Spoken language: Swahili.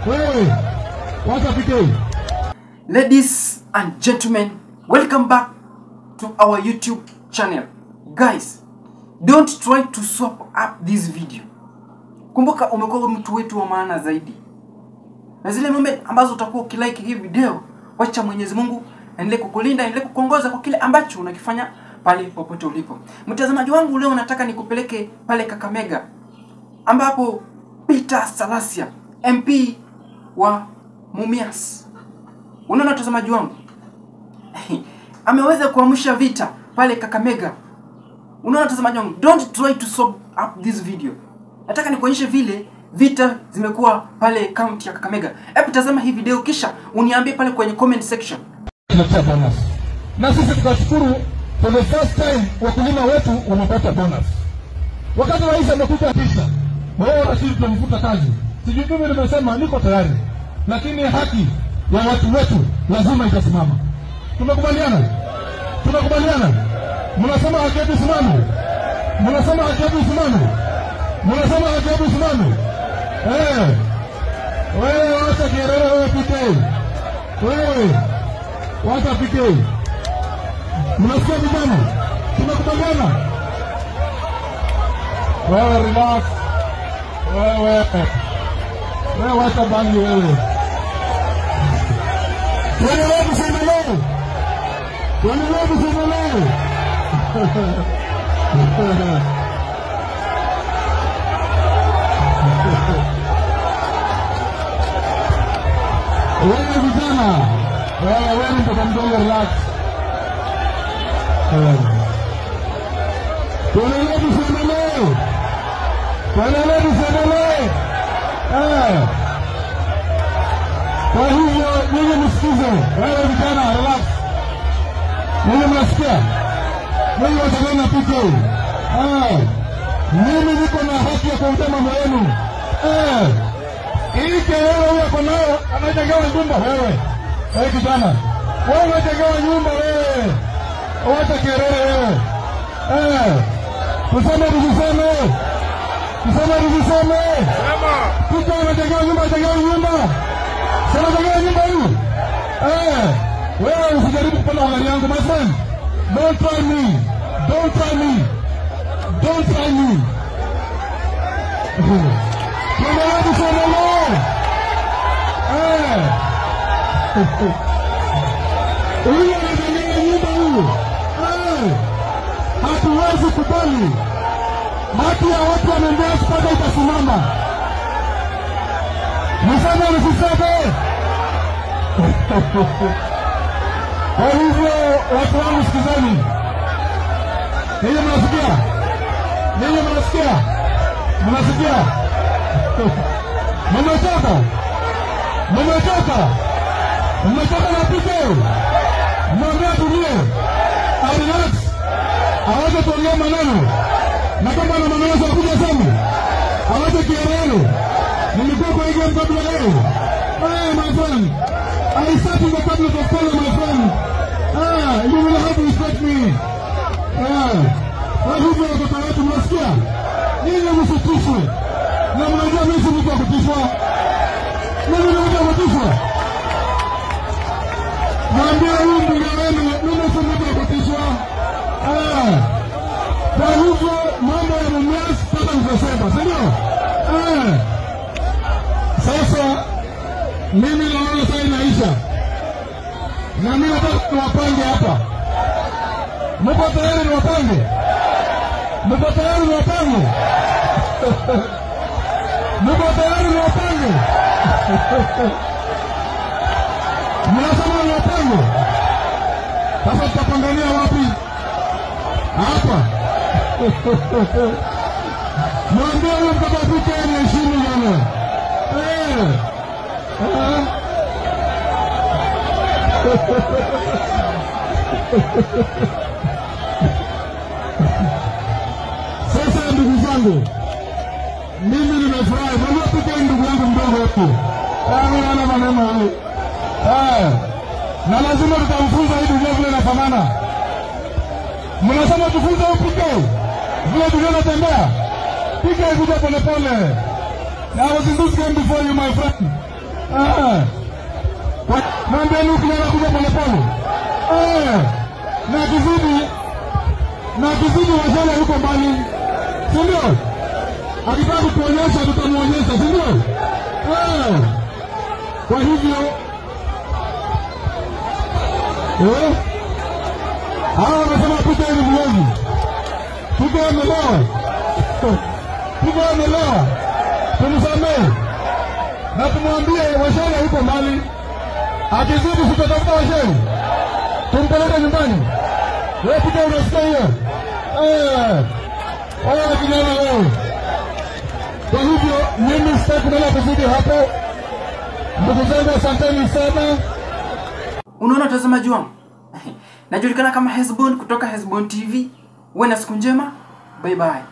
Wewe, wacha PK. Ladies and gentlemen, welcome back to our YouTube channel. Guys, don't try to swap up this video. Kumbuka umekuwa mtu wetu wa maana zaidi. Na zile moment ambazo utakuwa ukilike hii video, wacha Mwenyezi Mungu aendelee kukulinda, aendelee kukuongoza kwa kile ambacho unakifanya pale popote ulipo. Mtazamaji wangu, leo nataka nikupeleke pale Kakamega ambapo Peter Salasya, MP wa Mumias, unaona mtazamaji wangu, ameweza kuamsha vita pale Kakamega. Unaona mtazamaji wangu, don't try to swap up this video. Nataka nikuonyeshe vile vita zimekuwa pale county ya Kakamega. Hebu tazama hii video kisha uniambie pale kwenye comment section. Tunapata bonus. Na sisi tukashukuru for the first time wakulima wetu wamepata bonus. Wakati rais amekuja tisa, wewe Rashid tunamfuta kazi. Sijui mimi nimesema niko tayari. Lakini haki ya watu wetu lazima itasimama. Tumekubaliana? Tumekubaliana? Mnasema haki yetu isimame? Mnasema haki yetu isimame? Mnasema haki yetu isimame? Eh. Wewe wacha kelele wewe PK. Wewe wacha PK. Mnasikia vijana? Tumekubaliana? Wewe relax. Wewe. Wewe wacha bangi wewe. Tuendelee tusiendelee? Tuendelee tusiendelee? Wewe vijana, wewe mtoto mdogo relax. Tuendelee tusiendelee? Tuendelee tusiendelee? Kwa hivyo nyinyi msikize, wewe vijana relax. Nyinyi mnasikia? Nyinyi wachana na PK. Mimi niko na haki ya kuongea mambo yenu. Hii kelele huyo ako nayo anajengewa nyumba wewe. Wewe kijana, wewe unajengewa nyumba wewe. Wacha kelele wewe. Tuseme tuseme. Tuseme tuseme. Sema. PK anajengewa nyumba, anajengewa nyumba. Sema jengewa nyumba hii. Wewe usijaribu kupanda gari yangu my friend. Don't try me. Don't try me. Don't try me. Tuendelee tusiendelee? Huyu anajengewa nyumba huyu. Hatuwezi kubali. Haki ya watu wa Mumias mpaka itasimama. Niseme nisiseme? Kwa hivyo watu wangu sikizeni. Ninyi mnasikia? Ninyi mnasikia? Mnasikia? Mmechoka? Mmechoka? Mmechoka na PK? Mwambie atulie. Relax. Aweze kuongea maneno. Na kama na maneno za kuja sema. Aweze kielele. Nilikuwa kwa hiyo kabla leo. My friend. I sat in the cabinet of Parliament, my friend. You will have to respect me. Kwa hivyo watoto wetu mnasikia? Ninyi msitishwe. Na mnajua mimi si mtu wa kutishwa. Mimi ni mtu wa kutishwa. Mwambie huyu mbunge wenu, mimi si mtu wa kutishwa. Kwa hivyo mambo ya Mumias mpaka nitasema, si ndio? Sasa mimi naona saa inaisha. Na mimi nataka niwapange hapa. Mko tayari niwapange? Mko tayari niwapange? Mko tayari niwapange? Mnasema niwapange? Sasa tutapangania wapi? Hapa. Mwambie huyo mtoto PK niheshimu bwana. Sasa ndugu zangu, mimi nimefurahi. Mwambie PK ndugu yangu mdogo huyu. Ana maneno huyu. Na lazima tutamfunza hii dunia vile inafanana. Mnasema tufunze huyu PK vile dunia inatembea. PK kuja pole pole. I was in this game before you, my friend. Mwambie Luke anakuja pole pole. Na kizidi Washaria yuko mbali. Si ndio? Akitaka kutuonyesha tutamuonyesha, si ndio? Kwa hivyo hawa wanasema Peter ni mlevi. Peter amelewa. Peter amelewa. Tumsamehe. Na tumwambie Washaria yuko mbali. Akizidi tutatafuta Washaria. Tumpeleke nyumbani. Wewe Peter unasikia hiyo? Wewe kijana wewe. Kwa hivyo mimi sitaki kuendelea kuzidi hapo. Ndugu zangu, asanteni sana. Unaona mtazamaji wangu, najulikana kama Hesbon kutoka Hesbon TV. Uwe na siku njema. Bye bye.